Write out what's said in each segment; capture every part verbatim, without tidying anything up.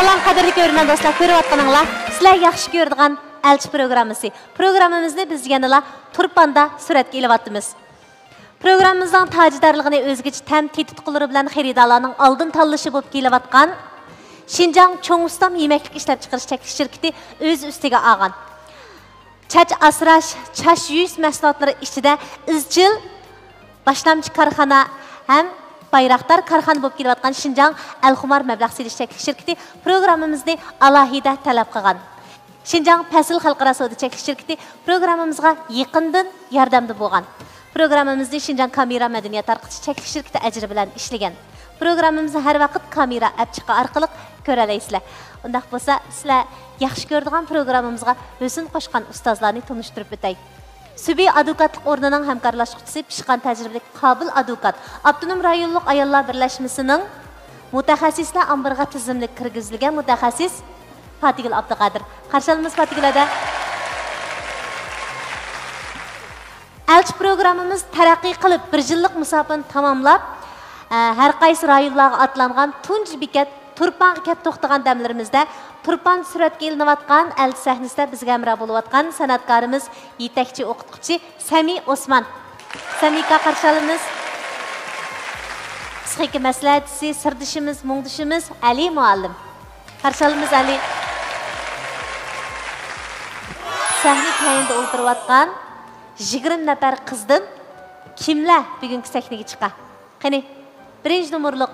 قەدىرلىك كۆرۈرمەن دوستلار، كۆرۈۋاتقىنىڭلار، سىلەر ياخشى كۆرىدىغان ئەلچى پروگراممىسى. پروگراممىمىزنى بىز يەنىلا تۇرپاندا سۈرەتكە ئېلىۋاتىمىز. پروگراممىمىزنىڭ تاجىدارلىقىنى ئۆزگىچە تەم تېتىتقۇلىرى بىلەن خېرىدارلارنىڭ ئالدىن تاللىشى بولۇپ كېلىۋاتقان شىنجاڭ چوڭ ئۇستام يېمەكلىك ئىشلەپچىقىرىش چەكلىك شىركىتى ئۆز ئۈستىگە ئالغان. چاچ ئاسراش، چاچ يۇيۇش مەھسۇلاتلىرى ئىچىدە ئىزچىل باشلامچى كارخانا ھەم بايراقدار كارخانا بولۇپ كېلىۋاتقان شىنجاڭ ئەلخۇمار مەبلەغ سېلىش چەكلىك شىركىتى پروگراممىمىزنى ئالاھىدە تەلەپ قىلغان. شىنجاڭ پەسىل خەلقئارا سودا چەكلىك شىركىتى پروگراممىمىزغا يېقىندىن ياردەمدە بولغان. پروگراممىمىزنى شىنجاڭ كامېرا مەدەنىيەت تارقىتىش چەكلىك شىركىتى ئەجرى بىلەن ئىشلىگەن. پروگراممىمىزنى ھەر ۋاقىت كامېرا ئەپچىقى ئارقىلىق كۆرەلەيسىلەر. ئۇنداق بولسا، سىلەر ياخشى كۆرىدىغان پروگراممىمىزغا ھۆسن قوشقان ئۇستازلارنى تونۇشتۇرۇپ ئۆتەي. سۈبى ئادۋوكاتلىق ئورنىنىڭ ھەمكارلاشقۇچىسى، پىشقان تەجرىبىلىك قابىل ئادۋوكات، ئاپتونوم رايونلۇق ئاياللار بىرلەشمىسىنىڭ مۇتەخەسسىسلەر ئامبىرىغا تىزىملىك كىرگۈزۈلگەن مۇتەخەسسىس پاتىگۈل ئابدۇقادىر. قارشى ئالىمىز پاتىگۈل ھەدە. ئەلچى پروگراممىمىز تەرەققىي قىلىپ، بىر يىللىق مۇساپىنى تاماملاپ، ئە، ھەر قايسى رايونلارغا ئاتلانغان تۇنجى بېكەت تۇرپانغا كەپ توختىغان دەملىرىمىزدە، تۇرپان سۈرەتكە ئېلىنىۋاتقان ئەلچى سەھنىسىدە بىزگە ھەمراھ بولۇۋاتقان سەنئەتكارىمىز، يېتەكچى ئوقۇتقۇچى سەمى ئوسمان. سەمىكا قارشى ئالىمىز. پسىخىكا مەسلىھەتچىسى، سىردىشىمىز، مۇڭدىشىمىز ئەلى مۇئەللىم. قارشى ئالىمىز ئەلى. سەھنە تەينىدە ئولتۇرۇۋاتقان يىگىرمە نەپەر قىزدىن كىملەر بۈگۈنكى سەھنىگە چىقا؟ قېنى، بىرىنچى نومۇرلۇق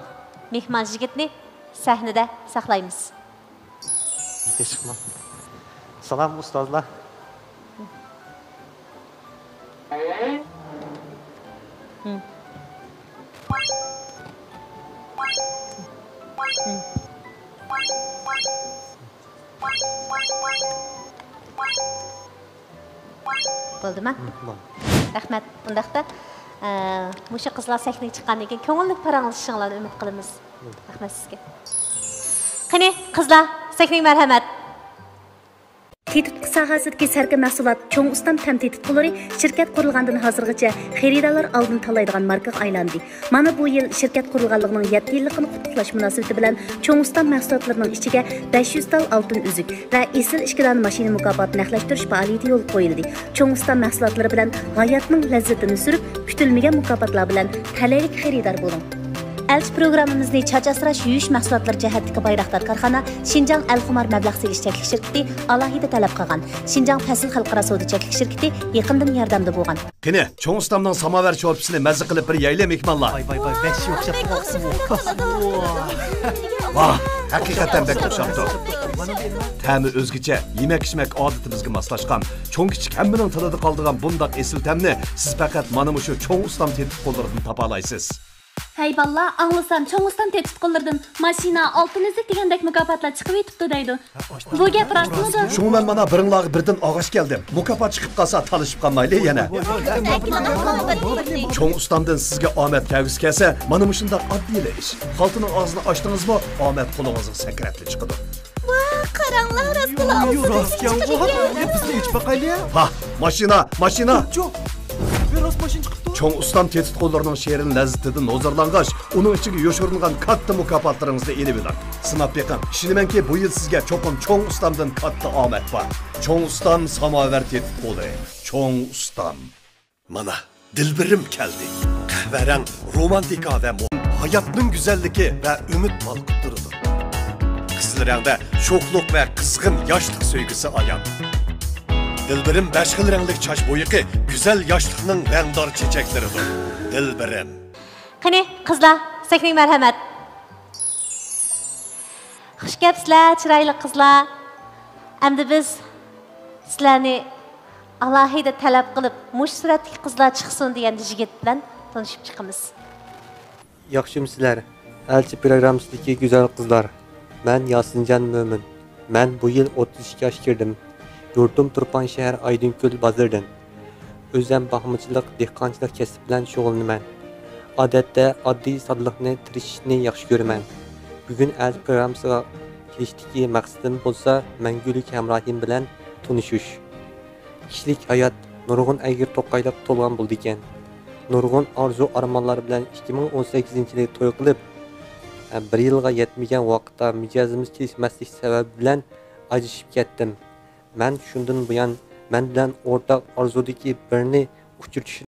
مېھمان يىگىتنى سەھنىدە ساقلايمىز. سالام ئۇستازلار. بولدىما؟ رەھمەت. ئۇنداقتا، ئە، مۇشۇ قىزلار سەھنىگە چىققاندىن كېيىن كۆڭۈللۈك پاراڭلىشىشىڭلارنى ئۈمىد قىلىمىز. رەھمەت سىزگە. قېنى، قىزلار، سەھنىگە مەرھەمەت. تېتىتقۇ ساھەسىدىكى سەركە مەھسۇلات چوڭ ئۇستام تەم تېتىتقۇلىرى شىركەت قۇرۇلغاندىن ھازىرغىچە خېرىدارلار ئالدىن تاللايدىغان ماركىغا ئايلاندى. مانا بۇ يىل شىركەت قۇرۇلغانلىقىنىڭ يەتتە يىللىقىنى قۇتلۇقلاش مۇناسىۋىتى بىلەن چوڭ ئۇستام مەھسۇلاتلىرىنىڭ ئىچىگە بەش يۈز تال ئالتۇن ئۈزۈك ۋە ئېسىل ئىككى دانە ماشىنا مۇكاپاتى نەقلەشتۈرۈش پائالىيىتى يولغا قويۇلدى. چوڭ ئۇستام مەھسۇلاتلىرى بىلەن ھاياتنىڭ لەززىتىنى سۈرۈپ، كۈتۈلمىگەن مۇكاپاتلار بىلەن تەلەيلىك خېرىدار بولۇڭ. ئەلچى پروگراممىمىزنى چاچ ئاسراش، يۇيۇش مەھسۇلاتلىرى جەھەتتىكى بايراقدار كارخانا شىنجاڭ ئەلخۇمار مەبلەغ سېلىش چەكلىك شىركىتى ئالاھىدە تەلەپ قىلغان. شىنجاڭ پەسىل خەلقئارا سودا چەكلىك شىركىتى يېقىندىن ياردەمدە بولغان. قېنى، چوڭ ئۇستامنىڭ ساماۋەر شورپىسىنى مەززە قىلىپ بىر يەيلى، مېھمانلار. ۋاي، ۋاي، ۋاي، ۋەھشىي ئوخشاپ قالغان. ۋاھ، ھەقىقەتەن بەك ئوخشاپتۇ. تەمى ئۆزگىچە، يېمەك-ئىچمەك ئادىتىمىزگە ماسلاشقان، چوڭ-كىچىك ھەممىنىڭ تىلىدا قالىدىغان بۇنداق ئېسىل تەمنى سىز پەقەت مانا مۇشۇ چوڭ ئۇستام تېتىتقۇلىرىدىن تاپالايسىز. ھەي بالىلار، ئاڭلىسام چوڭ ئۇستام تېتىتقۇلىرىدىن ماشىنا، ئالتۇن ئۈزۈك دېگەندەك مۇكاپاتلار چىقىۋېتىپتۇ دەيدۇ. بۇ گەپ راستمىدۇ؟ شۇڭا مەن مانا بىرىڭلارغا بىردىن ئاغاچ كەلدىم. مۇكاپات چىقىپ قالسا تالىشىپ قالمايلى يەنە. چوڭ ئۇستامدىن سىزگە ئامەت كەلگۈسى كەلسە، مانا مۇشۇنداق ئاددىيلا ئىش. خالتىنىڭ ئاغزىنى ئاچتىڭىزمۇ، ئامەت قولىڭىزغا سەكرەپلا چىقىدۇ. ۋاھ، قاراڭلار، راستلا ئاغزىدىن راست ئىچىپ ئەكەلگەن. بىزمۇ ئىچىپ باقايلى. ۋاھ، ماشىنا، ماشىنا! يوق، يوق. ۋە راست ماشىنا چىقىپتۇ. چوڭ ئۇستام تېتىتقۇلىرىنىڭ شېرىن لەززىتىدىن ھۇزۇرلانغاچ، ئۇنىڭ ئىچىگە يوشۇرۇنغان كاتتا مۇكاپاتلىرىڭىزنى ئېلىۋېلىڭ. سىناپ بېقىڭ، ئىشىنىمەنكى، بۇ يىل سىزگە چوقۇم چوڭ ئۇستامدىن كاتتا ئامەت بار. چوڭ ئۇستام ساماۋەر تېتىتقۇلى. چوڭ ئۇستام. مانا، دىلبىرىم كەلدى. قەھۋە رەڭ، رومانتىكا ۋە مو-، ھاياتنىڭ گۈزەللىكى ۋە ئۈمىد بالقىپ تۇرىدۇ. قىزىل رەڭدە شوخلۇق ۋە قىزغىن ياشلىق سۆيگۈسى ئايان. دىلبىرىم بەش خىل رەڭلىك چاچ بويىقى گۈزەل ياشلىقنىڭ رەڭدار چېچەكلىرىدۇر. دىلبىرىم. قېنى، قىزلار، سەھنىگە مەرھەمەت. خۇش كەپسىلەر، چىرايلىق قىزلار. ئەمدى بىز سىلەرنى ئالاھىدە تەلەپ قىلىپ، مۇشۇ سۈرەتتىكى قىزلار چىقسۇن دېگەن يىگىت بىلەن تونۇشۇپ چىقىمىز. ياخشىمۇسىلەر، ئەلچى پروگراممىسىدىكى گۈزەل قىزلار؟ مەن ياسىنجان مۆمىن. مەن بۇ يىل ئوتتۇز ئىككى ياشقا كىردىم. يۇرتۇم تۇرپان شەھەر ئايدىڭكۆل بازىرىدىن. ئۆزۈم باقمىچىلىق، دېھقانچىلىق كەسپى بىلەن شۇغۇللىنىمەن. ئادەتتە ئاددىي سادىلىقنى، تىرىشىشنى ياخشى كۆرىمەن. بۈگۈن ئەلچى پروگراممىسىغا كېلىشتىكى مەقسىتىم بولسا مەڭگۈلۈك ھەمراھىم بىلەن تونۇشۇش. كىشىلىك ھايات نۇرغۇن ئەگرى-توقايلىق تولغان بولىدىكەن. نۇرغۇن ئارزۇ-ئارمانلار بىلەن ئىككى مىڭ ئون سەككىزىنچى يىلى توي قىلىپ، بىر يىلغا يەتمىگەن ۋاقىتتا مىجەزىمىز كېلىشمەسلىكى سەۋەبى بىلەن ئاجرىشىپ كەتتىم. مەن شۇندىن بۇيان مەن بىلەن ئورتاق ئارزۇدىكى بىرنى ئۇچرىتىشنى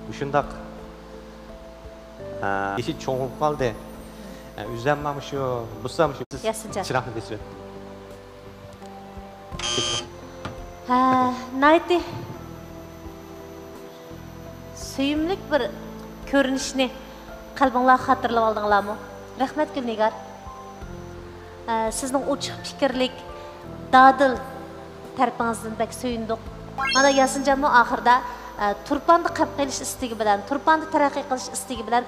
مۇشۇنداق، ھە، يېشى چوڭىيىپ قالدى. ھە، ئۆزۈم مانا شۇ، بولسام شۇ ياسىنجان. چىراغنى بېسىۋەتتىم. ھە، ناھايىتى سۆيۈملۈك بىر كۆرۈنۈشنى قەلبىڭلارغا خاتىرىلەپ ئالدىڭلارمۇ؟ رەھمەت، گۈلنىگار. ئە، سىزنىڭ ئوچۇق پىكىرلىك، دادىل تەرىپىڭىزدىن بەك سۆيۈندۇق. مانا ياسىنجانمۇ ئاخىرىدا، ئە، تۇرپاندا قېلىپ قېلىش ئىستىكى بىلەن، تۇرپاندا تەرەققىي قىلىش ئىستىكى بىلەن.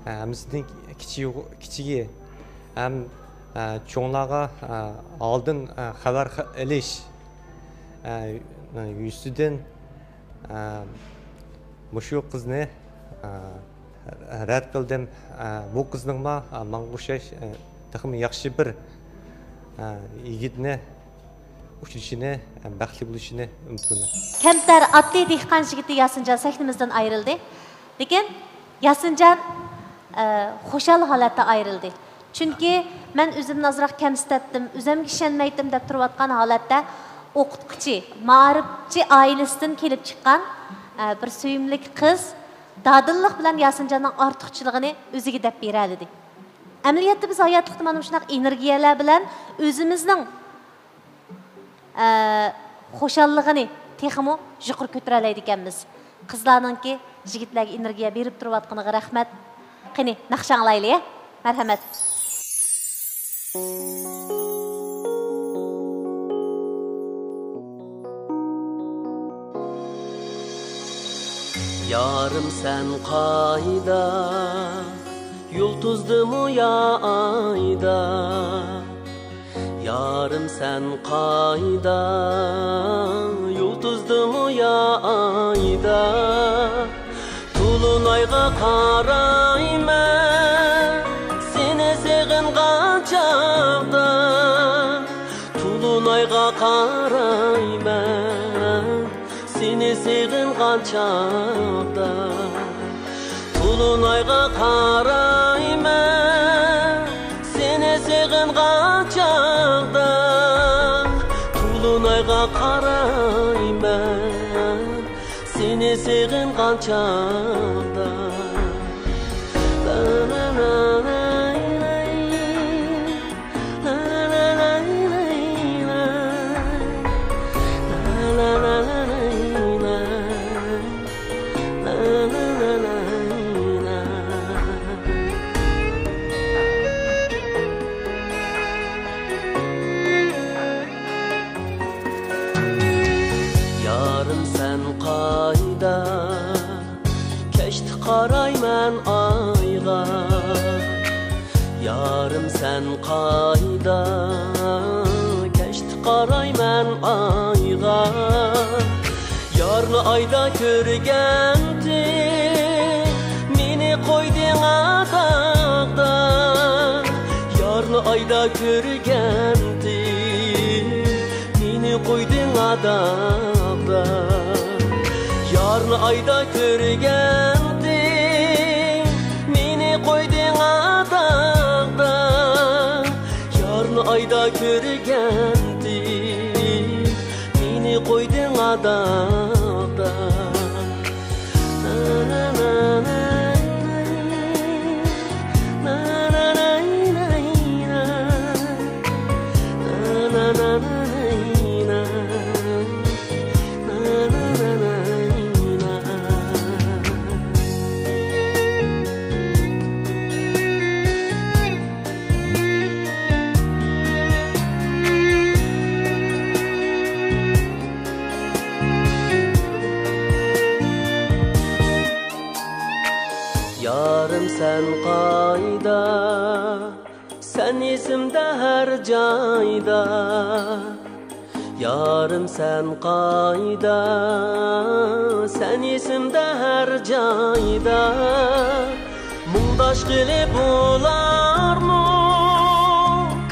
ھەممىسىنىڭ كىچىكى، كىچىكى ھەم، ئە، چوڭلارغا، ئە، ئالدىن، ئە، خەۋەر خە-، ئېلىش، ئە، يۈزىسىدىن، ئە، مۇشۇ قىزنى، ئە، رەت قىلدىم. ئە، بۇ قىزنىڭما، ئە، ماڭا ئوخشاش، ئە، تېخىمۇ ياخشى بىر، ئە، يىگىتنى ئۇچرىشىنى، ئە، بەختلىك بولۇشىنى ئۈمىد قىلىمەن. كەمتەر ئاتلى دېھقان يىگىتى ياسىنجان سەھنىمىزدىن ئايرىلدى. لېكىن ياسىنجان، ئە، خۇشال ھالەتتە ئايرىلدى. چۈنكى مەن ئۆزۈمنى ئازراق كەمسىتەتتىم، ئۆزۈمگە ئىشەنمەيتتىم دەپ تۇرۇۋاتقان ھالەتتە ئوقۇتقۇچى، مائارىپچى ئائىلىسىدىن كېلىپ چىققان، ئە، بىر سۆيۈملۈك قىز دادىللىق بىلەن ياسىنجاننىڭ ئارتۇقچىلىقىنى ئۆزىگە دەپ بېرەلىدى. ئەمەلىيەتتە بىز ھاياتلىقتا مانا مۇشۇنداق ئېنېرگىيەلەر بىلەن ئۆزىمىزنىڭ ئە، خۇشاللىقىنى تېخىمۇ يۇقىرى كۆتۈرەلەيدىكەنمىز. قىزلارنىڭكى يىگىتلەرگە ئېنېرگىيە بېرىپ تۇرۇۋاتقىنىغا رەھمەت. قېنى، ناخشا ئاڭلايلى، ھە؟ مەرھەمەت. يارىم سەن قايدا، يۇلتۇزدىمۇ يا ئايدا؟ يارىم سەن قايدا، يۇلتۇزدىمۇ يا ئايدا؟ تولۇن ئايغا قارايمەن، سېنى سېغىنغان چاغدا. تولۇن ئايغا قارايمەن، سېنى سېغىنغان چاغدا. تولۇن ئايغا قارايمەن، سېنى سېغىنغان چاغدا. تولۇن ئايغا قارايمەن، سېنى سېغىنغان چاغدا. يارىم سەن قايدا؟ كەچتە قارايمەن ئايغا. يارىم سەن قايدا؟ كەچتە قارايمەن ئايغا. يارنى ئايدا كۆرگەنتى، مېنى قويدىڭ ئاتاقتا. يارنى ئايدا كۆرگەنتى، مېنى قويدۇڭ ئاتاقتا. يارنى ئايدا كۆرگەنتى، مېنى قويدۇڭ ئاتاقتا. يارنى ئايدا كۆرگەنتى، مېنى قويدۇڭ ئاتاقتا. يارىم سەن قايدا؟ سەن ئېسىمدە ھەر جايدا. يارىم سەن قايدا؟ سەن ئېسىمدە ھەر جايدا. مۇڭداش قىلىپ ئۇلارمۇ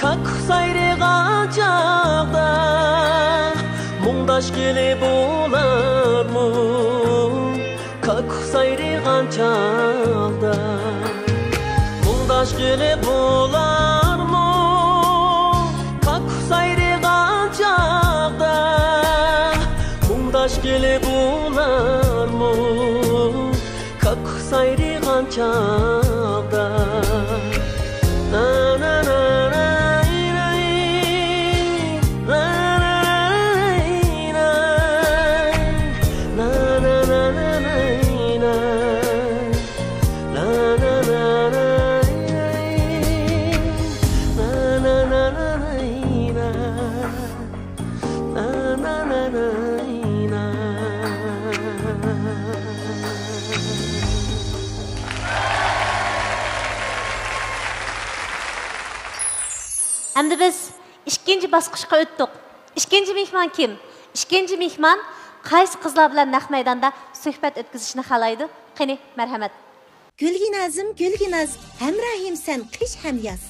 كاككۇك سايرىغان چاغدا. مۇڭداش قىلىپ ئۇلارمۇ كاككۇك سايرىغان چاغدا. مۇڭداش قىلىپ ئۇلارمۇ كاككۇك سايرىغان چاغدا. مۇڭداش قىلىپ ئۇلارمۇ ئەمدى بىز ئىككىنچى باسقۇچقا ئۆتتۇق. ئىككىنچى مېھمان كىم؟ ئىككىنچى مېھمان قايسى قىزلار بىلەن نەق مەيداندا سۆھبەت ئۆتكۈزۈشنى خالايدۇ؟ قېنى، مەرھەمەت. گۈلگىنازىم، گۈلگىناز، ھەمراھىم سەن قىش ھەم ياز.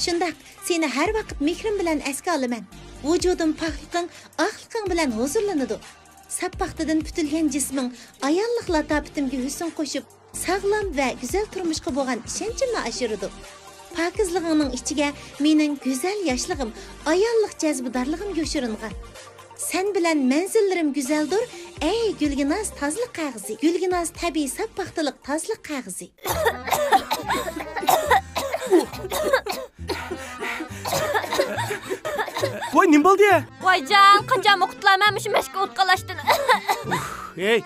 شۇنداق، سېنى ھەر ۋاقىت مېھرىم بىلەن ئەسكە ئالىمەن. ۋۇجۇدۇم پاكلىقىڭ، ئاقلىقىڭ بىلەن ھۇزۇرلىنىدۇ. ساپ پاختىدىن پۈتۈلگەن جىسمىڭ ئاياللىق لاتاپىتىمگە ھۆسن قوشۇپ، ساغلام ۋە گۈزەل تۇرمۇشقا بولغان ئىشەنچىمنى ئاشۇرىدۇ. پاكىزلىقىڭنىڭ ئىچىگە مېنىڭ گۈزەل ياشلىقىم، ئاياللىق جەزبىدارلىقىم يوشۇرۇنغان. سەن بىلەن مەنزىللىرىم گۈزەلدۇر، ئەي گۈلگىناز تازىلىق قەغىزى. گۈلگىناز تەبىئىي ساپ پاختىلىق تازىلىق قەغىزى. ۋاي، نېمە بولدى؟ ۋايجان، قاچانمۇ قۇتۇلامەن مۇشۇ مەشكە ئوتقالاشتىن. ھېي،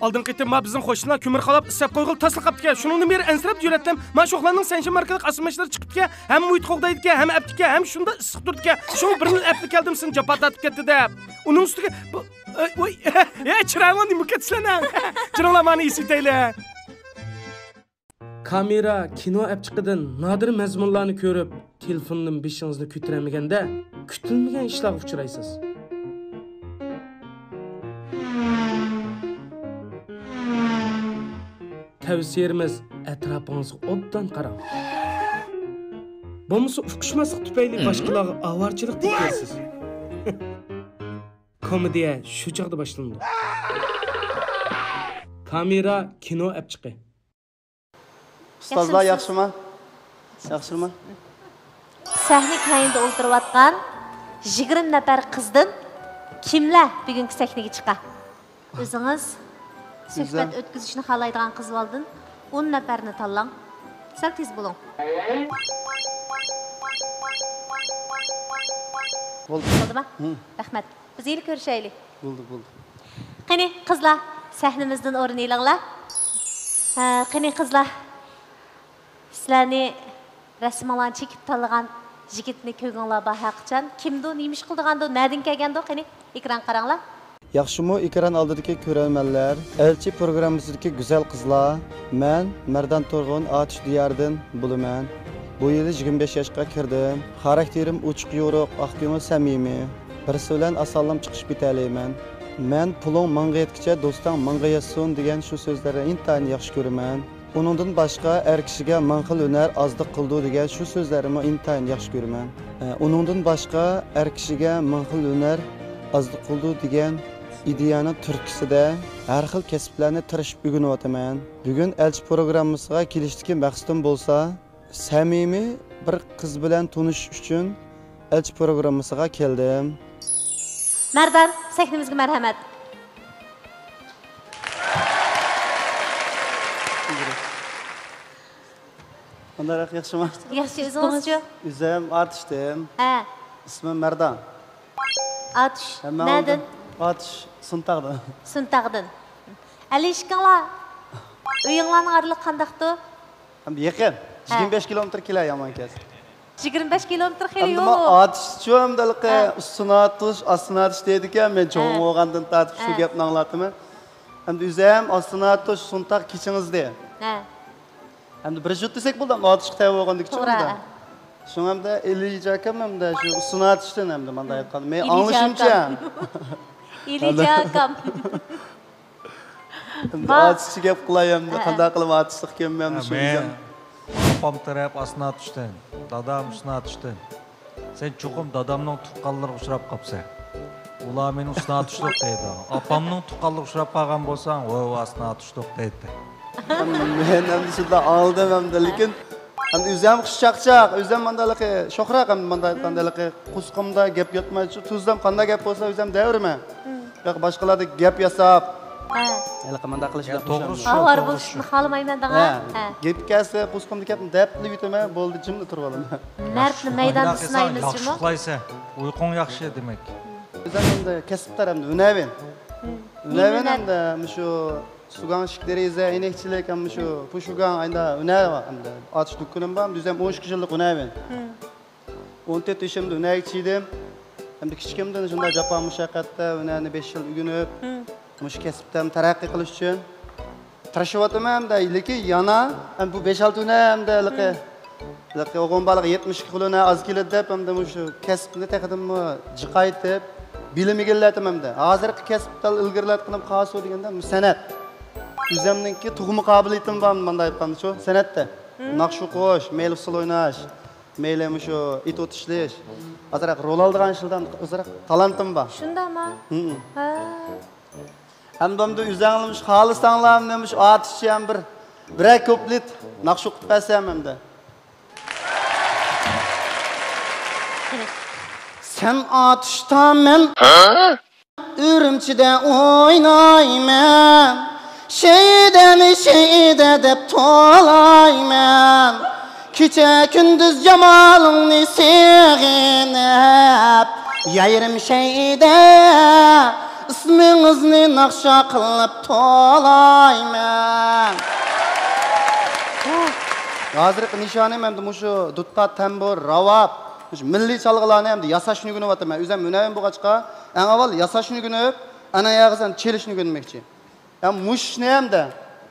ئالدىنقى قېتىم ما بىزنىڭ قوشنىلار كۆمۈر قالاپ ئىسسەپ قويغىلى تاسلا قاپتىكەن. شۇنىڭدىن بېرى ئەنسىرەپ يۈرەتتىم. ما شوخلارنىڭ سەنشەنبە ماركىلىق ئاسما ماشىنىلىرى چىقىپتىكەن. ھەم مۇھىت قوغدايدىكەن، ھەم ئەپتىكەن، ھەم شۇنداق ئىسسىق تۇرىدىكەن. شۇڭا بىرنى ئەپلا كەلدىم، سېنى جاپا تارتىپ كەتتى دەپ. ئۇنىڭ ئۈستىگە بۇ، ئۆي، ئۆي، ھە، چىرايىڭلار نېمە كەتسىلەنەڭ؟ جىرىڭلار مانا ئېسىۋېتەيلى. كامېرا، كىنو ئەپچىقىدىن نادىر مەزمۇنلارنى كۆرۈپ، تېلېفوندىن بېشىڭىزنى كۆتۈرەلمىگەندە، كۈتۈلمىگەن ئىشلارغا ئۇچرايسىز. تەۋسىيەمىز، ئەتراپىڭىزغا ئوبدان قاراڭ. بولمىسا ئۇقۇشماسلىق تۈپەيلى باشقىلارغا ئاۋارىچىلىك تېپىۋېرىسىز. كومېدىيە شۇ چاغدا باشلىنىدۇ. كامېرا، كىنو ئەپچىقى. ئۇستازلار ياخشىمۇ؟ ياخشىمۇ؟ سەھنە كەينىدە ئولتۇرۇۋاتقان يىگىرمە نەپەر قىزدىن كىملەر بۈگۈنكى سەھنىگە چىقا؟ ئۆزىڭىز سۆھبەت ئۆتكۈزۈشنى خالايدىغان قىز بالىدىن ئون نەپەرنى تاللاڭ. سەل تېز بولۇڭ. بولدى. بولدىما؟ رەھمەت. بىز ھېلى كۆرۈشەيلى. بولدى، بولدى. قېنى، قىزلار، سەھنىمىزدىن ئورۇن ئېلىڭلار. ھە، قېنى، قىزلار، سىلەرنى رەسىمىڭلارنى چېكىپ تاللىغان يىگىتنى كۆرگۈڭلار بار ھەقىچان. كىمدۇ، نېمە ئىش قىلىدىغاندۇ، نەدىن كەلگەندۇ؟ قېنى، ئېكرانغا قاراڭلار. ياخشىمۇ، ئېكران ئالدىدىكى كۆرەرمەنلەر؟ ئەلچى پروگراممىسىدىكى گۈزەل قىزلار، مەن مەردان تۇرغۇن، ئاتۇش دىيارىدىن بولىمەن. بۇ يىلى يىگىرمە بەش ياشقا كىردىم. خاراكتېرىم ئوچۇق يورۇق، ئاق كۆڭۈل، سەمىمىي. بىرسى بىلەن ئاسانلام چىقىشىپ كېتەلەيمەن. مەن پۇلۇڭ ماڭغا يەتكىچە دوستاڭ ماڭغا يەتسۇن دېگەن شۇ سۆزلەرنى ئىنتايىن ياخشى كۆرىمەن. ئۇنىڭدىن باشقا، ئەر كىشىگە مىڭ خىل ھۈنەر ئازلىق قىلىدۇ دېگەن شۇ سۆزلەرنىمۇ ئىنتايىن ياخشى كۆرىمەن. ئە، ئۇنىڭدىن باشقا، ئەر كىشىگە مىڭ خىل ھۈنەر ئازلىق قىلىدۇ دېگەن ئىدىيەنىڭ تۈرتكىسىدە ھەر خىل كەسىپلەرنى تىرىشىپ ئۆگىنىۋاتىمەن. بۈگۈن ئەلچى پروگراممىسىغا كېلىشتىكى مەقسىتىم بولسا، سەمىمىي بىر قىز بىلەن تونۇشۇش ئۈچۈن ئەلچى پروگراممىسىغا كەلدىم. مەردان، سەھنىمىزگە مەرھەمەت. قانداقراق، ياخشىمۇ؟ ياخشى، ئۆزىڭىزچۇ؟ ئۆزۈم ئاتۇشتىن. ھە. ئىسمىم مەردان. ئاتۇش، ھە، مەن نەدىن؟ ئاتۇش، سۇنتاغدىن. سۇنتاغدىن. ئەلى ئىككىڭلار، ئۆيۈڭلارنىڭ ئارىلىقى قانداقتۇ؟ ھەم يېقىن. ھە. يىگىرمە بەش كىلومېتىر كېلە يامان كەس. يىگىرمە بەش كىلومېتىر خېلى يول. ئاتۇشچۇ، ئەمدى ھېلىقى ئۈستىنى ئاتۇش، ئاستىنى ئاتۇش دەيدىكەن. مەن چوڭ بولغاندىن تارتىپ شۇ گەپنى ئاڭلاپتىمەن. ئەمدى ئۆزۈم ئاستىنى ئاتۇش، سۇنتاغ كېچىڭىز دېدى. ھە. ئەمدى بىر يۇت دېسەك بولدى، ئەمدى ئاتۇشقا تەۋە بولغاندىكى چوڭ. توغرا. شۇڭا ئەمدى ئېلىجا ئاكام ئەمدى شۇ ئۇستىنى ئاتۇشتىن ئەمدى مانداق ئېيتقان. مەن ئېلىجا ئاڭلىشىمچە. ئاكام. ئېلىجا ئاكام. ئەمدى ئاتۇشچە گەپ قىلاي ئەمدى. ھە. قانداق قىلىپ ئاتۇشلۇق ئىكەنمەن ئەمدى شۇ ئۆزۈم. ئاپام تەرەپ ئاستىنى ئاتۇشتىن، دادام ئۈستىنى ئاتۇشتىن. سەن چوقۇم دادامنىڭ تۇغقانلىرىغا ئۇچراپ قاپسەن. ئۇلار مېنى ئۇستىنى ئاتۇشلۇق دەيدۇ. ئاپامنىڭ تۇغقانلىرىغا ئۇچراپ قالغان بولساڭ، ۋوي، ۋوي، ئاستىنى ئاتۇشلۇق دەيتتى. مەن ئەمدى شۇنداق ئاڭلىدىم ئەمدى، لېكىن ئەمدى ئۆزۈم خۇش چاقچاق، ئۆزۈم مانداقلىقى شوخراق، ئەمدى مانداق ئېيتقاندا ھېلىقى قۇسقۇمدا گەپ ياتمايدۇ. تۈزدەم قانداق گەپ بولسا ئۆزۈم دەۋرىمەن. ياق، باشقىلاردا گەپ ياساپ، ھە، ھېلىقى مانداق قىلىش، يا، توغرا شۇ، ئاۋارە بولۇشنى خالىمايمەن دەڭا. ھە. ھە. گەپ كەلسە قۇسقۇمدا گەپنى دەپلا ئۆتىمەن، بولدى، جىملا تۇرۇۋالىمەن. مەردنى مەيداندا سىنايمىز جۇمۇ. ياخشى ئۇخلايسەن، ئۇيقۇڭ ياخشى دېمەك. ئۆزۈم ئەمدى كەسىپ تەرەپتىن ھۈنەرۋەن. ھۈنەرۋەن ئەمدى مۇشۇ سۇگاڭ ئىشىك دېرىزە، ئەينەكچىلىك، ھەم مۇشۇ پۇشۇگاڭ، ئايدا ھۈنەر بار، ئەمدى ئاتۇش دۇكىنىم بار، ئۆزۈم ئون ئىككى يىللىق ھۈنەرۋەن. ئون تۆت يېشىمدا ھۈنەرگە چىدىم. ئەمدى كىچىكىمدىن شۇنداق جاپا مۇشەققەتتە ھۈنەرنى بەش يىل ئۆگىنىپ، مۇشۇ كەسىپتە تەرەققىي قىلىش ئۈچۈن تىرىشىۋاتىمەن. ئەمدى لېكىن يەنە، ئەمدى بۇ بەش ئالتە ھۈنەر ئەمدى ھېلىقى ھېلىقى ئوغۇل بالىغا يەتمىش ئىككى كىلو نە ئاز كېلىدۇ دەپ، ئەمدى مۇشۇ كەسىپنى تېخىدىنمۇ جىقايتىپ، بىلىم ئىگىلەتتىم ئەمدى. ھازىرقى كەسىپ دەل ئىلگىرىلەتكىنىم قالسا دېگەندە، سەنئەت. ئۆزۈمنىڭكى تۇغما قابىلىيىتىم بار، مۇنداق ئېيتقاندا شۇ سەنئەتتە. ناخشا ئوقۇش، مەيلى ئۇسسۇل ئويناش، مەيلى مۇشۇ ئېتوت ئىشلەش. ئازراق رول ئالىدىغان ئىشلاردا ئازراق تالانتىم بار. شۇنداقمۇ؟ ھە. ئەمدى، ئەمدى ئۆزەڭلار مۇشۇ خالىساڭلار، مەن مۇشۇ ئاتۇشچە ھەم بىر، بىرەر كۇپلېت ناخشا ئوقۇپ بەرسەم ئەمدى. سەن ئاتۇشتا، مەن ئۈرۈمچىدە ئوينايمەن. شەيدەنى شەيدە دەپ توۋلايمەن. كېچە كۈندۈز جامالىڭنى سېغىنىپ، يايرىم شەيدە، ئىسمىڭىزنى ناخشا قىلىپ توۋلايمەن. ھازىرقى نىشانىم ئەمدى مۇشۇ دۇتار، تەمبۇر، راۋاب، مۇشۇ مىللىي چالغىلارنى ئەمدى ياساشنى ئۆگىنىۋاتىمەن. ئۆزۈم ھۈنەرۋەن بولغاچقا، ئەڭ ئاۋۋال ياساشنى ئۆگىنىپ، ئاندىن ئاياغىسەن چېلىشنى ئۆگەنمەكچى. ھەم مۇشۇ ئىشنى ھەمدە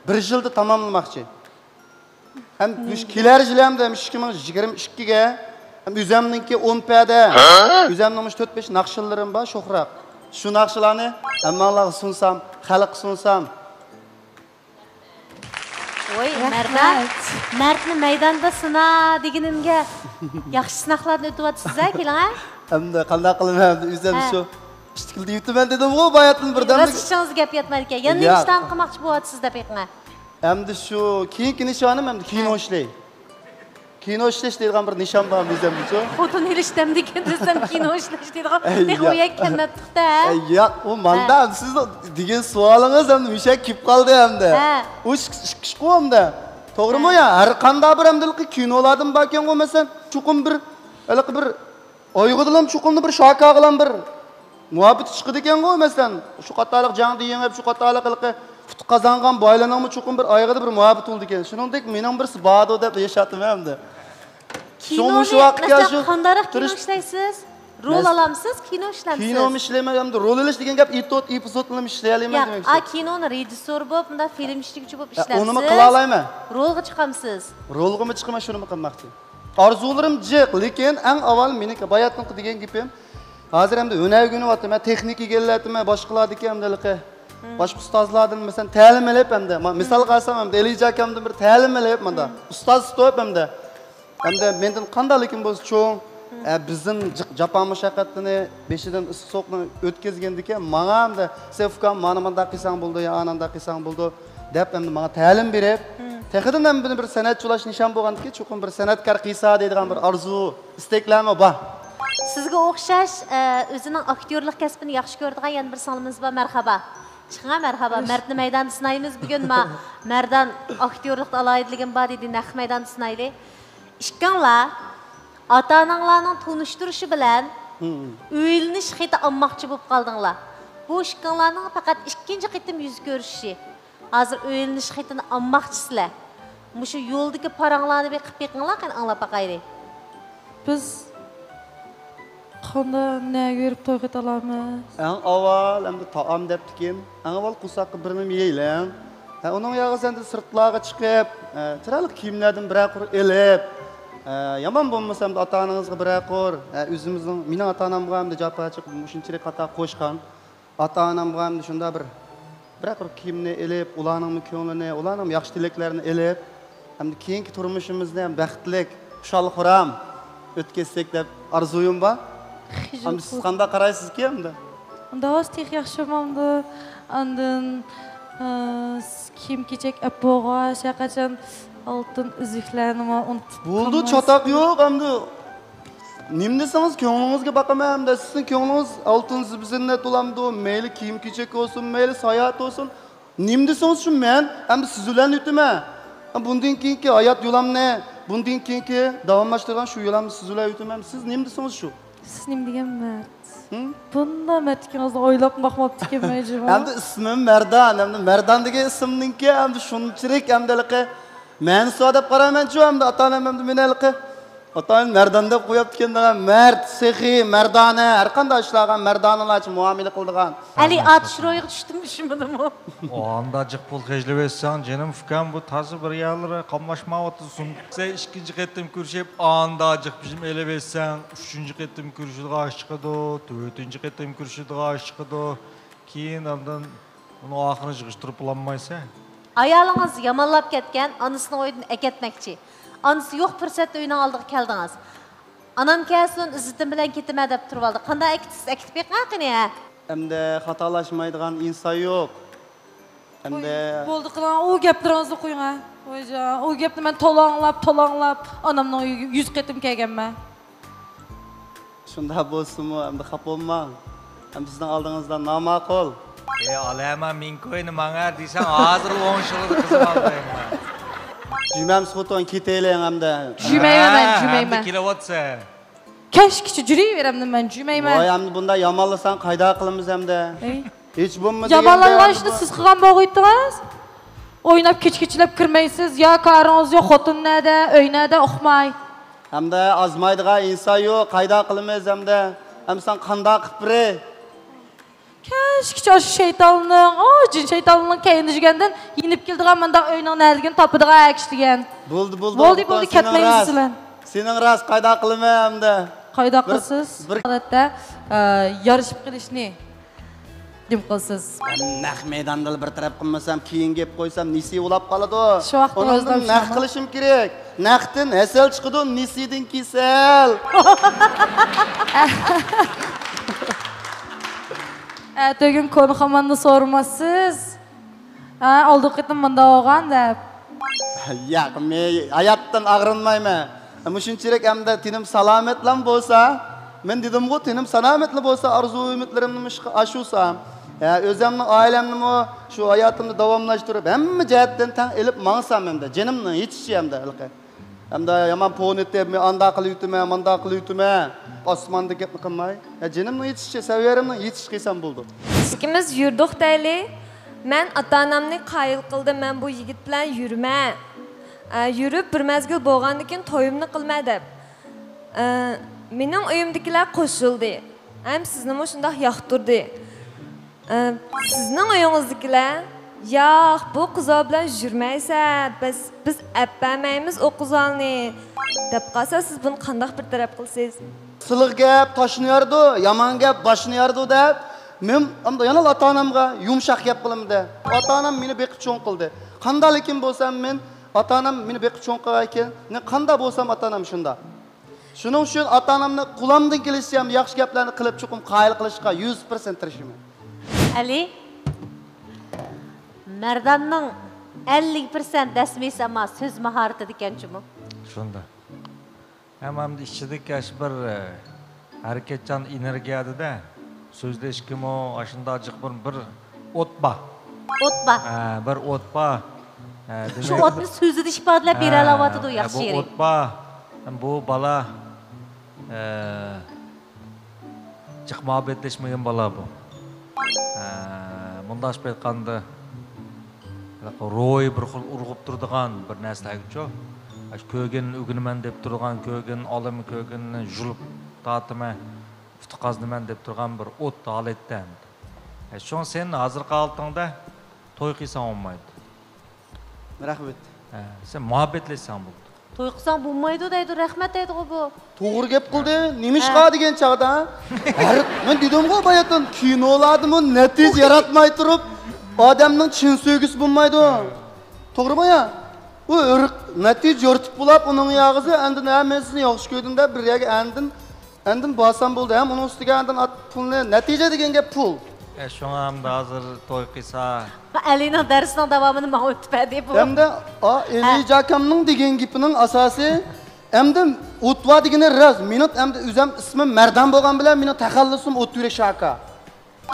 بىر يىلدا تاماملىماقچى. ھەم مۇشۇ كېلەر يىلى ھەمدە مۇشۇ ئىككى مىڭ يىگىرمە ئىككىگە ھەم ئۆزەمنىڭكى ئون پەدە، ھە؟ ئۆزەمنىڭ مۇشۇ تۆت بەش ناخشىلىرىم بار، شوخراق. شۇ ناخشىلارنى ھەممەڭلارغا سۇنسام، خەلققە سۇنسام. ۋوي، رەھمەت. مەردان، مەردنى مەيداندا سىنا دېگىنىمگە ياخشى سىناقلاردىن ئۆتۈۋاتىسىز ھە، كېلىڭ ھە؟ ئەمدى قانداق قىلىمەن، ئەمدى ئۆزۈم ھە. شۇ ئىشتىكىلدە يۈتىمەن دېدىمغۇ باياتىن بىردەملىك. راست ئىچىڭىزدە گەپ ياتمايدىكەن. يەنە نېمە ياق. ئىشتان قىلماقچى بولۇۋاتىسىز دەپ بېقىڭە. ئەمدى شۇ كېيىنكى نىشانىم ئەمدى كىنو ھە. ئىشلەي. كىنو ئىشلەش دەيدىغان بىر نىشان بار ئۆزۈمدىچۇ. خوتۇن ئېلىش دەمدىكىن دېسەم، كىنو ئىشلەش دەيدىغان. ئەي، تېخى ياق. ئۇ يەرگە كەلمەپتۇق-دە. ئەي، ياق، ئۇ ماندا ھە. سىز دېگەن سوئالىڭىز ئەمدى مۇشۇ يەرگە كېلىپ قالدى ئەمدى. ھە. ئۇ ئىش، ئىش، ئىشقۇ ئەمدى. توغرىمۇ ھە. يا؟ ھەر قانداق بىر ئەمدى كىنولاردىن باركەنغۇ، مەسىلەن، چوقۇم بىر، ھېلىقى بىر ئايغىدىلام چوقۇمدا بىر شاكاغىلام بىر مۇھەببىتى چىقىدىكەنغۇ، مەسىلەن، شۇ قاتارلىق جەڭدە يېڭىپ، شۇ قاتارلىق ھېلىقى ئۇتۇق قازانغان بايلارنىڭمۇ چوقۇم بىر ئايىغىدا بىر مۇھەببىتى بولىدىكەن. شۇنىڭدەك مېنىڭ بىرسى باردۇ دەپ ياشاپتىمەن ئەمدى. شۇڭا مۇشۇ كىنونى، ۋاقىتقا مەسىلەن، شۇ قانداقراق كىنو تۇرۇش ئىشلەيسىز؟ رول مەس- ئالامسىز، كىنو ئىشلەمسىز؟ كىنومۇ ئىشلەيمەن، ئەمدى رول ئېلىش دېگەن گەپ، ئېپىزود، ئېپىزودلىرىمۇ ئىشلىيەلەيمەن ياق، دېمەكچى. ئا، كىنونى رېژىسسور بولۇپ، مۇنداق فىلىم ئىشلىگۈچى بولۇپ يا، ئۇنىمۇ ئىشلەمسىز؟ قىلالايمەن. رولغا چىقامسىز؟ رولغىمۇ چىقىمەن، شۇنىمۇ قىلماقچى. ئارزۇلىرىم جىق، لېكىن ئەڭ ئاۋۋال مېنىڭكى باياتىنقى دېگەن گېپىم، ھازىر ئەمدى ھۈنەر ئۆگىنىۋاتىمەن، تېخنىكا ئىگىلەۋاتىمەن، باشقىلاردىكى ئەمدى ھېلىقى باشقا ئۇستازلاردىن مەسىلەن تەلىم ئېلىپ، ئەمدى ما-، مىسالغا ئالسام، ئەمدى ئەلى ئاكامدىن بىر تەلىم ئېلىپ، مۇنداق ئۇستاز تۇتۇپ، ئەمدى، ئەمدى مېندىن قانداقلىكىم بولسا چوڭ، ئە، بىزدىن جىق جاپا مۇشەققەتنى بېشىدىن ئىسسىق سوغۇقنى ئۆتكۈزگەندىكىن، ماڭا ئەمدى، سەن ئۇكام، مانا مۇنداق قىلساڭ بولىدۇ يا ئانانداق قىلساڭ بولىدۇ، دەپ ئەمدى ماڭا تەلىم بېرىپ، تېخىدىن ئەمدى بىر سەنئەتچى بولۇش نىشان بولغاندىكىن، چوقۇم بىر سەنئەتكار قىلسا دەيدىغان بىر ئارزۇ، ئىستەكلەرمۇ بار. سىزگە ئوخشاش، ئە، ئۆزىنىڭ ئاكتيورلۇق كەسپىنى ياخشى كۆرىدىغان يەنە بىر سىڭلىمىز بار، مەرھابا. چىقىڭە، مەرھابا. مەردنى مەيداندا سىنايمىز بۈگۈن، ما. مەردان ئاكتيورلۇقتا ئالاھىدىلىكىم بار دېدى، نەق مەيداندا سىنايلى. ئىككىڭلار ئاتا-ئاناڭلارنىڭ تونۇشتۇرۇشى بىلەن ئۆيلىنىش خېتى ئالماقچى بولۇپ قالدىڭلار. بۇ ئىككىڭلارنىڭ پەقەت ئىككىنچى قېتىم يۈز كۆرۈشۈشى. ھازىر ئۆيلىنىش خېتىنى ئالماقچىسىلەر. مۇشۇ يولدىكى پاراڭلارنى بېقىپ بېقىڭلار، قېنى ئاڭلاپ باقايلى. بىز قانداق، نەگە بېرىپ توي قىلالامىز؟ ئەڭ ئاۋۋال ئەمدى تائام دەپتىكىن، ئەڭ ئاۋۋال قورساققا بىر نېمە يەيلى. ھە، ئۇنىڭ ياغىسى ئەمدى سىرتلارغا چىقىپ، ھە، چىرايلىق كىيىملەردىن بىرەر قۇر ئېلىپ، ھە، يامان بولمىسا ئەمدى ئاتا-ئانىڭىزغا بىرەر قۇر، ھە، ئۆزىمىزنىڭ، مېنىڭ ئاتا-ئانامغا ئەمدى جاپا چېكىپ، مۇشۇنچىلىك خاتا قوشقان. ئاتا-ئانامغا ئەمدى شۇنداق بىر، بىرەر قۇر كىيىمنى ئېلىپ، ئۇلارنىڭمۇ كۆڭلىنى، ئۇلارنىڭمۇ ياخشى تىلەكلەرنى ئېلىپ، ئەمدى كېيىنكى تۇرمۇشىمىزنى ھەم بەختلىك، خۇشال-خۇرام ئۆتكۈزسەك دەپ ئارزۇيۇم بار. ئەمدى سىز قانداق قارايسىزكى ئەمدى؟ ئۇنداق بولسا تېخى ياخشى بولمامدۇ؟ ئاندىن، ئە، كىيىم-كېچەك ئەپ بولغاچ، ھەر قاچان ئالتۇن ئۈزۈكلەرنىمۇ ئۇنتۇپ بولدى، قالماس. چاتاق يوق ئەمدى. نېمە دېسىڭىز، كۆڭلىڭىزگە باقىمەن ئەمدى. سىزنىڭ كۆڭلىڭىز ئالتۇن زىبۇ-زىننەت بولامدۇ؟ مەيلى كىيىم-كېچەك بولسۇن، مەيلى ساياھەت بولسۇن. نېمە دېسىڭىز شۇ، مەن ئەمدى سىز بىلەن ئۆتىمەن. بۇندىن كېيىنكى ھايات يولۇمنى، بۇندىن كېيىنكى داۋاملاشتۇرغان شۇ يولۇمنى سىز بىلەن ئۆتىمەن. سىز نېمە دېسىڭىز شۇ. سىز نېمە دېگەن مەرد؟ ھىم؟ بۇنداق مەردلىكىڭىزنى ئويلاپمۇ باقماپتىكەنمەن جۇمۇ. ئەمدى ئىسمىم مەردان، ئەمدى مەردان دېگەن ئىسىمنىڭكى ئەمدى شۇنچىلىك ئەمدى ھېلىقى مەنىسى بار دەپ قارايمەنچۇ، ئەمدى ئاتا-ئانام ئەمدى مېنى ھېلىقى ئاتايىن مەردان دەپ قويۇپتىكەن دېگەن، مەرد، سېخىي، مەردانە، ھەر قانداق ئىشلارغا مەردانىلارچە مۇئامىلە قىلىدىغان. ئەلى ئاتۇش روھىغا چۈشتىمۇ، چۈشمىدىمۇ؟ ئاندا جىق پۇل خەجلىۋەتسەڭ، جېنىم ئۇكام، بۇ تازا بىر يەرلىرى قاملاشمايۋاتىدۇ، سۇن. سەن ئىككىنچى قېتىم كۆرۈشۈپ، ئاندا جىق بېجىم ئېلىۋەتسەڭ، ئۈچىنچى قېتىم كۆرۈشىدىغان ئىش چىقىدۇ، تۆتىنچى قېتىم كۆرۈشىدىغان ئىش چىقىدۇ. كېيىن ئاندىن ئۇنىڭ ئاخىرىنى يىغىشتۇرۇپ بولالمايسەن. ئايالىڭىز يامانلاپ كەتكەن، ئانىسىنى ئۆيدىن ئەكەتمەكچى. ئانىسى يوق پۇرسەتتە ئۆينىڭ ئالدىغا كەلدىڭىز. ئانام كەلسۇن، ئىززىتىم بىلەن كېتىمەن دەپ تۇرۇۋالدى. قانداق ئەكېتىسىز، ئەكېتىپ بېقىڭ قېنى، ھە؟ ئەمدى خاتالاشمايدىغان ئىنسان يوق. ئەمدى قوي، بولدى قىلىڭ، ئۇ گەپلىرىڭىزنى قويۇڭ، ھە. ۋايجان، ئۇ گەپنى مەن تولا ئاڭلاپ، تولا ئاڭلاپ، ئانامنىڭ ئۆيىگە يۈز قېتىم كەلگەنمەن. شۇنداق بولسىمۇ، ئەمدى خاپا بولماڭ. ئەمدى سىزنىڭ ئالدىڭىزدا ناماقۇل. ئى، ئالەما مىڭ كوينى ماڭا دېسەڭ، ھازىر ئوڭشىلىدۇ قىزىم ئالدىڭغا. جۈمەمسىز خوتۇن، كېتەيلىڭ ئەمدى. جۈمەيمەن مەن، ھە، جۈمەيمەن. ئەمدى كېلىۋاتىسەن. كەچكىچە جۈرۈۋېرەمدىمەن، جۈمەيمەن. ۋاي، ئەمدى بۇنداق يامانلىساڭ قايدا قىلىمىز ئەمدى؟ ئەي. ھېچ بولمىدى يامانلانغان ئىشنى سىز قىلغان بولغىيتىڭىز. ئويناپ كېچە-كېچىلەپ كىرمەيسىز، يا كارىڭىز يوق، خوتۇن نەدە، ئۆي نەدە، ئۇقماي. ھەمدە ئازمايدىغان ئىنسان يوق، قايدا قىلىمىز ھەمدە؟ ھەم سەن قانداق قىلىپ بېرەي؟ كەچكىچە ئاشۇ شەيتاننىڭ، ئۇ جىن شەيتاننىڭ كەينىدە يۈرگەندىن يېنىپ كېلىدىغان مۇنداق ئۆينىڭ نەدىكىنى تاپىدىغان ئەكىشلىگەن. بولدى، بولدى، بولدى، بولدى، سېنىڭ كەتمەيمىز راست. سىلەر. سېنىڭ راست، قايدا قىلىمەن ھەمدە؟ قايدا بىر، قىلسىز؟ بىر ھالەتتە، ئە، يارىشىپ قېلىشنى نېمە قىلسىز؟ نەق مەيداندىلا بىر تەرەپ قىلمىسام، كېيىن گەپ قويسام، نېسى ئۇلاپ قالىدۇ. شۇ ۋاقىتتا ئۇنىڭدىن ئۆزلەپ نەق چىقىمۇ؟ قىلىشىم كېرەك. نەقتىن ھەسەل چىقىدۇ، نېسىدىن كېسەل. ئەتىگۈن كونا خاماننى سورىماسسىز. ھە، ئالدىنقى قېتىم مۇنداق بولغان دەپ. ياق، مەن ھاياتتىن ئاغرىنمايمەن. مۇشۇنچىلىك ئەمدى تېنىم سالامەتلا بولسا، مەن دېدىمغۇ، تېنىم سالامەتلا بولسا، ئارزۇ ئۈمىدلىرىمنى ئىشقا ئاشۇرسام، ھە، ئۆزۈمنىڭ ئائىلەمنىمۇ شۇ ھاياتىمنى داۋاملاشتۇرۇپ، ھەممە جەھەتتىن تەڭ ئېلىپ ماڭسام ئەمدى، جېنىمنىڭ يېتىشىچە ئەمدى ھېلىقى. ئەمدى يامان پونىتىپ، مەن ئانداق قىلىۋېتىمەن، مانداق قىلىۋېتىمەن، ئاسماندا گەپنى قىلماي. ھە، جېنىمنىڭ يېتىشىچە، سەۋىيەمنىڭ يېتىشىچە قىلسام بولىدۇ. ئىككىمىز يۈردۇق دەيلى. مەن ئاتا-ئانامنى قايىل قىلدىم، مەن بۇ يىگىت بىلەن يۈرمە. ئە، يۈرۈپ بىر مەزگىل بولغاندىن كېيىن تويۇمنى قىلمە دەپ. ئە، مېنىڭ ئۆيۈمدىكىلەر قوشۇلدى. ھەم سىزنىمۇ شۇنداق ياقتۇردى. ئە، سىزنىڭ ئۆيىڭىزدىكىلەر، ياق، بۇ قىزلار بىلەن يۈرمەيسە، بىز، بىز ئەپ بەرمەيمىز ئۇ قىزلارنى، دەپ قالسا، سىز بۇنى قانداق بىر تەرەپ قىلىسىز؟ سىلىق گەپ تاشنى يارىدۇ، يامان گەپ باشنى يارىدۇ دەپ، مەن ئەمدى يەنە ئاتا-ئانامغا يۇمشاق گەپ قىلىمەن-دە. ئاتا-ئانام مېنى بېقىپ چوڭ قىلدى. قانداقلىكىن بولسام مەن، ئاتا-ئانام مېنى بېقىپ چوڭ قىلغان ئىكەن، مەن قانداق بولسام ئاتا-ئانام شۇنداق. شۇنىڭ ئۈچۈن ئاتا-ئانامنى قولۇمدىن كېلىشىچە ياخشى گەپلەرنى قىلىپ، چوقۇم قايىل قىلىشقا يۈز پىرسەنت تىرىشىمەن. ئەلى، مەرداننىڭ ئەللىك پىرسەنت دەسمىسى ئەمما سۆز ماھارىتىدىكەن جۇمۇ. شۇنداق. ھەم ئەمدى ئىچىدىكى ئاشۇ بىر، ئە، ھەرىكەتچان ئېنېرگىيە دېدى. سۆزلەشكىمۇ ئاشۇنداق جىق بىر، بىر ئوت بار. ئوت بار. ھە، بىر ئوت بار. ھە، شۇ دېمەك، ئوتنى سۆزىدە ئىپادىلەپ ھە، بېرەلەۋاتىدۇ، ھە، ياخشى بۇ يېرى. ئوت بار. ھەم بۇ بالا، ئە، جىق مۇھەببەتلەشمىگەن بالا بۇ. ئە، مۇنداق ئېيتقاندا، روھى بىر خىل ئۇرغۇپ تۇرىدىغان بىر نەرسىلەرگىچۇ. ئاشۇ كۆرگەننى ئۆگىنىمەن دەپ تۇرىدىغان، كۆرگەننى ئالىمەن، كۆرگەننى يۇلۇپ تارتىمەن، ئۇتۇق قازىنىمەن دەپ تۇرغان بىر ئوت ھالەتتە ئەمدى. ئە، شۇڭا سەن ھازىرقى ھالىتىڭدە توي قىلساڭ بولمايدۇ. رەھمەت. ھە، سەن مۇھەببەتلەشسەڭ بولىدۇ. توي قىلساڭ بولمايدۇ دەيدۇ، رەھمەت دەيدىغۇ بۇ. توغرا گەپ قىلدى. نېمىشقا ھە. دېگەن چاغدا، ھەر، مەن دېدىمغۇ باياتىن، كىنولاردىمۇ نەتىجە ياراتماي تۇرۇپ، ئادەمنىڭ چىن سۆيگۈسى بولمايدۇ. توغرىمۇ يا؟ ئۇ ئىرق-، نەتىجە يارىتىپ بولاپ، ئۇنىڭ ياغىسى، ئاندىن، ھە، مەن سىزنى ياخشى كۆردۈم دەپ، بىر يەرگە ئاندىن ئاندىن بارسام بولدى، ھەم ئۇنىڭ ئۈستىگە ئاندىن ئات پۇلنى، نەتىجە دېگەن گەپ پۇل. ئە، شۇڭا ئەمدى ھازىر توي قىلسا. ئەلىنىڭ دەرسىنىڭ داۋامىنى ماڭا ئۆتۈپ بەردى بۇ. ھەمدە، ئا، ئەلى ھە. جاكامنىڭ دېگەن گېپىنىڭ ئاساسى، ئەمدى ئوتۋا دېگىنى راست. مېنىڭ ئەمدى ئۆزۈم ئىسمىم مەردان بولغان بىلەن مېنىڭ تەخەللۇسۇم ئوتيۈرەك شاكا.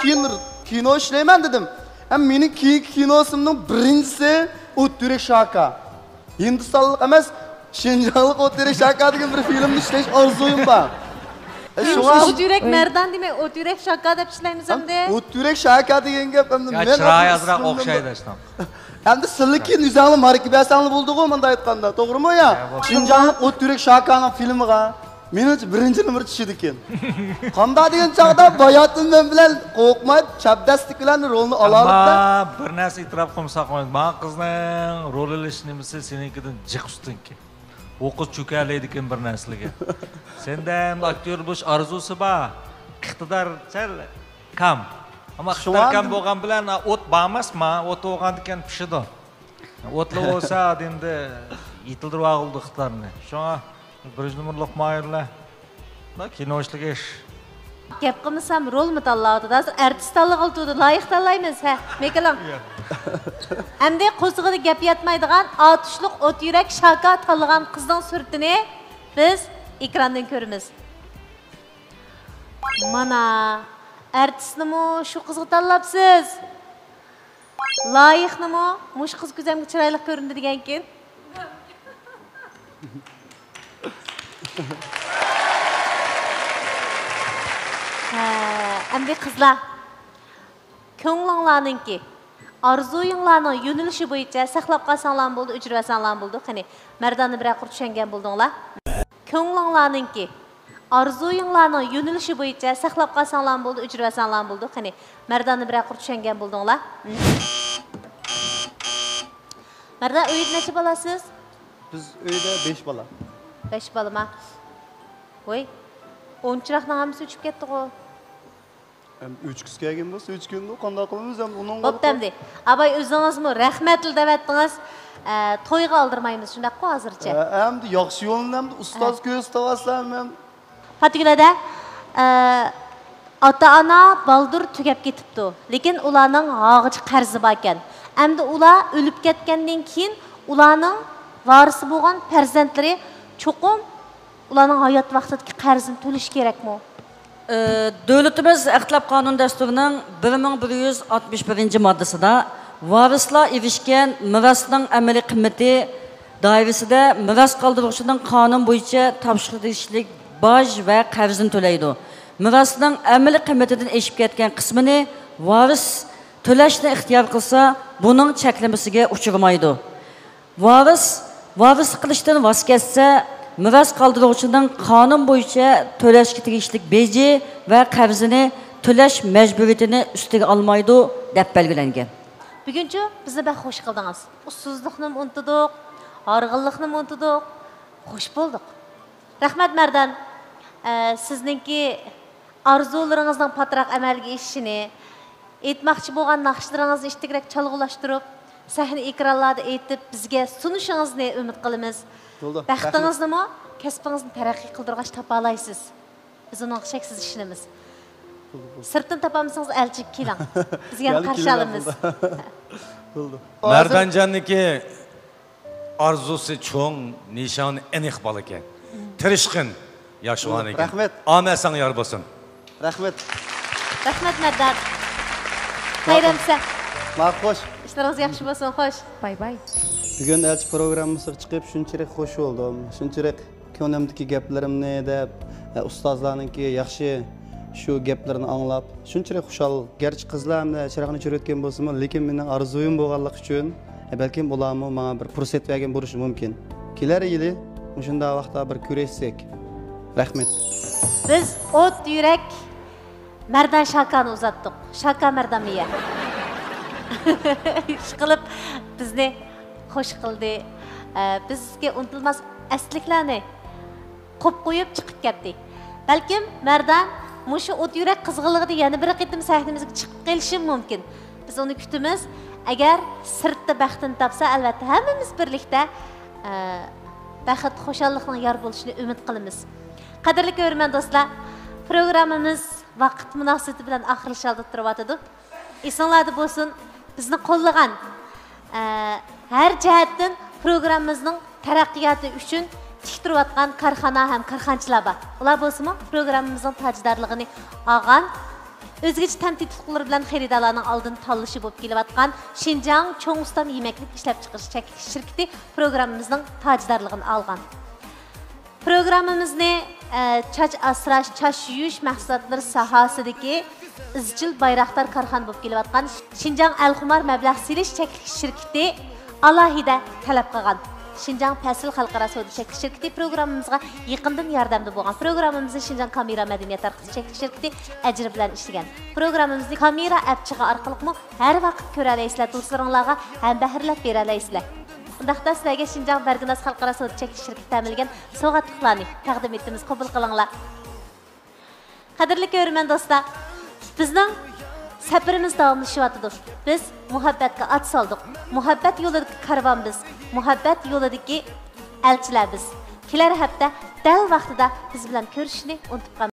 كېيىن كىنو ئىشلەيمەن دېدىم. ھەم مېنىڭ كېيىنكى كىنوسۇمنىڭ بىرىنچىسى ئوتيۈرەك شاكا. ھىندىستانلىق ئەمەس، شىنجاڭلىق ئوتيۈرەك شاكا دېگەن بىر فىلىمنى ئىشلەش ئارزۇيۇم بار. ئە، شۇڭا ئوت يۈرەك مەردان دېمەي، ئوت يۈرەك شاكا دەپ ئىشلەيمىز ئەمدى. ئوت يۈرەك شاكا دېگەن گەپ ئەمدى يا، مەن چىرايى ئازراق ئوخشايدۇ، ئىشتام. ئەمدى سىلىكى ئۆزەڭلار ماركا بەرسەڭلار بولدىغۇ، مۇنداق ئېيتقاندا، توغرىمۇ يا؟ يا، بولدى. شىنجاڭلىق ئوت يۈرەك شاكانىڭ فىلىمىغا مېنىڭچە بىرىنچى نومۇر چۈشىدىكەن. قانداق دېگەن چاغدا باياتىن مەن بىلەن قورقماي، چەبدەسلىك بىلەن رولنى ئالالىدى. ئەمما بىر نەرسە ئېتىراپ قىلمىساق بولمايدۇ. ماڭا قىزنىڭ رول ئېلىش نېمىسى سېنىڭكىدىن جىق ئۈستۈنكەن. ئۇ قىز چۆكەلەيدىكەن بىر نەرسىلىگە. سەندە ئەمدى ئاكتيور بولۇش ئارزۇسى بار. ئىقتىدار سەل كام. ئەمما شۇڭا ئىقتىدار كام بولغان بىلەن ئوت بارماسما؟ ئوت بولغاندىكىن پىشىدۇ. ئوتلا بولسا ئادەمدە يېتىلدۈرۈۋالغىلى ئىقتىدارنى. شۇڭا بىرىنچى نومۇرلۇق ماھىرلار. بۇ كىنو ئىشلىگەن ئىش. گەپ قىلمىسام، رولمۇ تاللاۋاتىدۇ. ھازىر ئارتىس تاللىغىلى تۇرىدۇ، لايىق تاللايمىز، ھە، مېكىلىڭ. ياق. ئەمدى قورسىقىدا گەپ ياتمايدىغان ئاتۇشلۇق ئوت يۈرەك شاكا تاللىغان قىزنىڭ سۈرىتىنى بىز ئېكراندىن كۆرىمىز. مانا، ئارتىسنىمۇ شۇ قىزغا تاللاپسىز. لايىقنىمۇ مۇشۇ قىز كۆزۈمگە چىرايلىق كۆرۈندى دېگەنكىن. ھە، ئەمدى قىزلار، كۆڭلۈڭلارنىڭكى، ئارزۇيۇڭلارنىڭ يۆنىلىشى بويىچە ساقلاپ قالساڭلارمۇ بولىدۇ، ئۆچۈرۈۋەتسەڭلارمۇ بولىدۇ. قېنى، مەرداننى بىرەر قۇر چۈشەنگەن بولدۇڭلار؟ كۆڭلۈڭلارنىڭكى، ئارزۇيۇڭلارنىڭ يۆنىلىشى بويىچە ساقلاپ قالساڭلارمۇ بولىدۇ، ئۆچۈرۈۋەتسەڭلارمۇ بولىدۇ. قېنى، مەرداننى بىرەر قۇر چۈشەنگەن بولدۇڭلار؟ مەردان، ئۆيدە نەچچە بالاسىز؟ بىز ئۆيدە بەش بالا. بەش بالىما؟ ۋوي، ئون چىراغنىڭ ھەممىسى ئۆچۈپ كەتتىغۇ. ئەمدى ئۆچكۈسى كەلگەن بولسا ئۆچكىنىدۇ، قانداق قىلىمىز ئەمدى ئۇنىڭغا؟ بوپتۇ ئەمدى. ئاباي ئۆزىڭىزمۇ رەھمەتلا دەۋەتتىڭىز. ئە، تويغا ئالدىرمايمىز، شۇنداققۇ ھازىرچە؟ ھە، ئەمدى ياخشى يولنى ئەمدى ئۇستاز ھە. كۆرسىتىۋالسا مەن. فاتىگۈل ھەدە، ئە، ئاتا-ئانا بالدۇر تۈگەپ كېتىپتۇ، لېكىن ئۇلارنىڭ ھاغىچە قەرزى باركەن. ئەمدى ئۇلار ئۆلۈپ كەتكەندىن كېيىن ئۇلارنىڭ ۋارىسى بولغان پەرزەنتلىرى چوقۇم ئۇلارنىڭ ھايات ۋاقتىدىكى قەرزىنى تۆلىشى كېرەكمۇ؟ ئى، دۆلىتىمىز ئەخلەپ قانۇن دەستۇرىنىڭ بىر مىڭ بىر يۈز ئاتمىش بىرىنچى ماددىسىدا ۋارىسلار ئېرىشكەن مىراسنىڭ ئەمەلىي قىممىتى دائىرىسىدە مىراس قالدۇرغۇچىنىڭ قانۇن بويىچە تاپشۇرۇشقا تېگىشلىك باج ۋە قەرزىنى تۆلەيدۇ. مىراسنىڭ ئەمەلىي قىممىتىدىن ئېشىپ كەتكەن قىسمىنى ۋارىس تۆلەشنى ئىختىيار قىلسا، بۇنىڭ چەكلىمىسىگە ئۇچرىمايدۇ. ۋارىس، ۋارىسلىق قىلىشتىن ۋاز كەچسە، مىراس قالدۇرغۇچىنىڭ قانۇن بويىچە تۆلەشكە تېگىشلىك بېجى ۋە قەرزىنى تۆلەش مەجبۇرىيىتىنى ئۈستىگە ئالمايدۇ، دەپ بەلگىلەنگەن. بۈگۈنچۇ بىزنى بەك خوش قىلدىڭىز. ئۇسسۇزلۇقنىمۇ ئۇنتۇدۇق، ھارغىنلىقنىمۇ ئۇنتۇدۇق، خوش بولدۇق. رەھمەت، مەردان. ئە، سىزنىڭكى ئارزۇلىرىڭىزنىڭ پاتراق ئەمەلگە ئېشىشىنى، ئېيتماقچى بولغان ناخشىلىرىڭىزنى ئىتتىكرەك چالغۇلاشتۇرۇپ، سەھنە ئېكرانلاردا ئېيتىپ، بىزگە سۇنۇشىڭىزنى ئۈمىد قىلىمىز. بولدى. بەختىڭىزنىمۇ، كەسپىڭىزنى تەرەققىي قىلدۇرغاچ تاپالايسىز. بىز ئۇنىڭغا شەكسىز ئىشىنىمىز. بولدى، بولدى. سىرتتىن تاپالمىسىڭىز، ئەلچىگە كېلىڭ. بىز يەنە قارشى ئالىمىز. بولدى. مەردانجاننىڭكى ئارزۇسى چوڭ، نىشانى ئېنىق بالىكەن. تىرىشقىن، ياش بالىكەن. رەھمەت. ئامەت ساڭا يار بولسۇن. رەھمەت. رەھمەت، مەردان. خەير-ئېسەن. ماقۇل، خوش. ئىشلىرىڭىز ياخشى بولسۇن، خوش. باي باي. بۈگۈن ئەلچى پروگراممىسىغا چىقىپ شۇنچىلىك خوش بولدۇم. شۇنچىلىك كۆڭلۈمدىكى گەپلىرىمنى دەپ، ئە، ئۇستازلارنىڭكى ياخشى شۇ گەپلىرىنى ئاڭلاپ، شۇنچىلىك خۇشال. گەرچە قىزلار ھەمدە چىراغنى ئۆچۈرۈۋەتكەن بولسىمۇ، لېكىن مېنىڭ ئارزۇيۇم بولغانلىقى ئۈچۈن، ئە، بەلكىم ئۇلارمۇ ماڭا بىر پۇرسەت بەرگەن بولۇشى مۇمكىن. كېلەر يىلى مۇشۇنداق ۋاقىتتا بىر كۆرۈشسەك. رەھمەت. بىز ئوت يۈرەك مەردان شاكانى ئۇزاتتۇق. شاكا مەردان مىيە. ئىشقىلىپ بىزنى خوش قىلدى. ئە، بىزگە ئۇنتۇلماس ئەسلىكلەرنى قوپ قويۇپ چىقىپ كەتتى. بەلكىم مەردان مۇشۇ ئوت يۈرەك قىزغىنلىقىدا يەنە بىر قېتىم سەھنىمىزگە چىقىپ قېلىشى مۇمكىن. بىز ئۇنى كۈتىمىز. ئەگەر سىرتتا بەختىنى تاپسا، ئەلۋەتتە ھەممىمىز بىرلىكتە، ئە، بەخت، خۇشاللىقنىڭ يار بولۇشىنى ئۈمىد قىلىمىز. قەدىرلىك كۆرۈرمەن دوستلار، پروگراممىمىز ۋاقىت مۇناسىۋىتى بىلەن ئاخىرلىشىش ئالدىدا تۇرۇۋاتىدۇ. ئېسىڭلاردا بولسۇن، بىزنى قوللىغان، ئە، ھەر جەھەتتىن پروگراممىمىزنىڭ تەرەققىياتى ئۈچۈن تىك تۇرۇۋاتقان كارخانا ھەم كارخانىچىلار بار. ئۇلار بولسىمۇ پروگراممىمىزنىڭ تاجدارلىقىنى ئالغان، ئۆزگىچە تەم تېتىقلىرى بىلەن خېرىدارلارنىڭ ئالدىنى تاللىشى بولۇپ كېلىۋاتقان شىنجاڭ چوڭ ئۇستام يېمەكلىك ئىشلەپچىقىرىش چەكلىك شىركىتى پروگراممىمىزنىڭ تاجدارلىقىنى ئالغان. پروگراممىمىزنى ئە، چاچ ئاسراش، چاچ يۇيۇش مەھسۇلاتلىرى ساھەسىدىكى ئىزچىل بايراقدار كارخانا بولۇپ كېلىۋاتقان شىنجاڭ ئەلخۇمار مەبلەغ سېلىش چەكلىك شىركىتى ئالاھىدە تەلەپ قىلغان شىنجاڭ پەسىل خەلقئارا سودا چەكلىك شىركىتى پروگراممىمىزغا يېقىندىن ياردەمدە بولغان. پروگراممىمىزنى شىنجاڭ كامېرا مەدەنىيەت تارقىتىش چەكلىك شىركىتى ئەجرى بىلەن ئىشلىگەن. پروگراممىمىزنى كامېرا ئەپ چىغى ئارقىلىقمۇ ھەر ۋاقىت كۆرەلەيسىلەر، دوستلىرىڭلارغا ھەمبەھىرلەپ بېرەلەيسىلەر. ئۇنداقتا سىلەرگە شىنجاڭ بەرگىناز خەلقئارا سودا چەكلىك شىركىتى تەمىنلىگەن سوۋغاتلىقلارنى تەقدىم ئېتىمىز، قوبۇل قىلىڭلار. قەدىرلىك كۆرۈرمەن دوستلار، بىزنىڭ سەپىرىمىز داۋاملىشىۋاتىدۇ. بىز مۇھەببەتكە ئات سالدۇق. مۇھەببەت يولىدىكى كارۋان بىز. مۇھەببەت يولىدىكى ئەلچىلەر بىز. كېلەر ھەپتە دەل ۋاقتىدا بىز بىلەن كۆرۈشۈشنى ئۇنتۇپ قالماڭ.